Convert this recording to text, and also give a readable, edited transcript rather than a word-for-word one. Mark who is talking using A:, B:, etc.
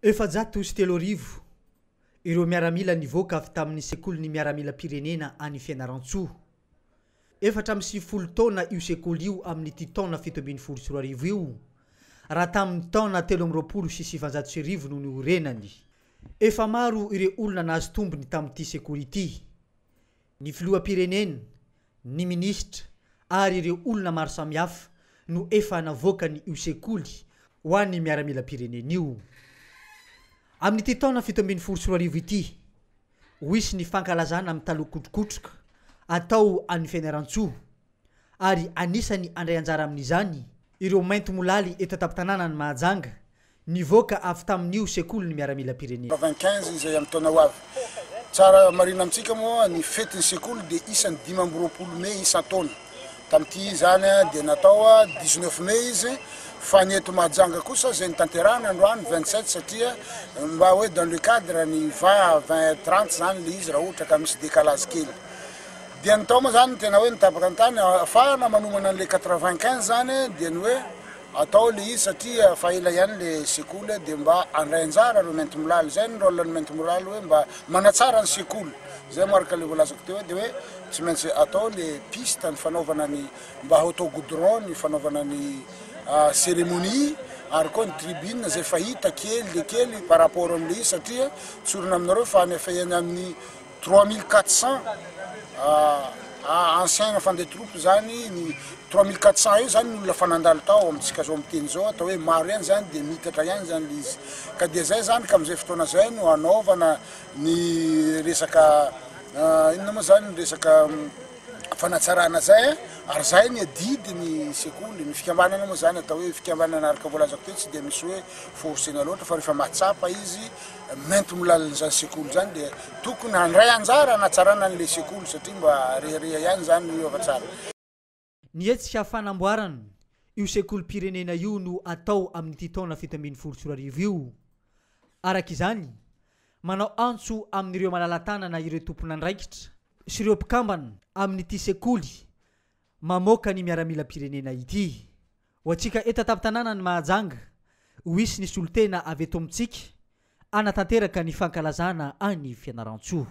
A: 34 ireo miaramila nivoaka avy tamin'ny sekolin'ny miaramilam-pirenena any Fianarantsoa. 94 taona io sekoly io amin'ity taona 2017 io, raha tamin'ny taona 1923 no niorenany. Efa maro ireo olona nahazo tombony tamin'ity sekoly ity. Ny filoham-pirenena, ny minisitra ary ireo olona maro samihafa no efa navoakany io sekoly ho an'ny miaramilam-pirenena io. Amin'ity taona 2017 ity, ho hisy ny fankalazana mitalokotrokotroka atao any Fianarantsoa ary anisany handray anjara amin'izany ireo maintimolaly eto an-tampon-tanànan'i Mahajanga nivoaka avy tamin'io sekolin'ny miaramilam-pirenena.
B: 95 izay amin'ny taona ho avy. Tsara marihina amintsika moa ny fetin'ny sekoly dia isan'ny 25 mey isan-taona. Tamin'ity izany dia natao 19 mey izy fa ny eto Mahajanga kosa izay notanterahina androany 27 satria mba hoe dans le cadre ny 20 20 30 izany le izy raha ohatra ka misy décalage kely. Dia ny tao moa izany ny tena hoe nitapaka ny tany ahafahana manomana an'le 95 izany dia ny hoe atao le izy satria fa ela ihany le sekoly dia mba handray anjara ireo maintimolaly. Izay ny rôle ny maintimolaly hoe mba manatsara ny sekoly. Izay moa araka le voalazako teo hoe dia hoe tsy maintsy atao le piste ny fanaovana ny mba ho atao goudron ny fanaovana ny cérémonie ary koa ny tribune izay fahita kely dia kely par rapport amin'le izy satria tsorina aminareo fa any efa eny amin'ny 3400 ancien enfant des troupes zany ny 3400 eo zany ny olona fa nandalo tao amintsika zao miteny zao atao hoe maro ihany zany dia mitatra ihany zany le izy ka dia zay zany ka amin'izay fotoana zay no hanaovana ny resaka inona moa zany ny resaka fanatsarana zay ary zay ny adidy ny sekoly ny fikambanana moa zany atao hoe fikambanana araka voalazako teo tsy dia misy hoe forcena loatra fa rehefa mahatsapa izy maintimolalin'izany sekoly zany dia tokony handray anjara hanatsarana an'le sekoly satria mba rehareha ihany zany io efa tsara.
A: Ny hetsika fanamboarana io sekolim-pirenena io no atao amin'ity taona 2017 io. Araka izany, manao antso amin'ireo malala-tanana ireo tompon'andraikitra sy ireo mpikambana amin'ity sekoly mamoaka ny miaramilam-pirenena ity. Ho antsika eto an-tampon-tanànan'i Mahajanga, ho hisy ny solontena avy eto amintsika hanatanteraka ny fankalazana any Fianarantsoa.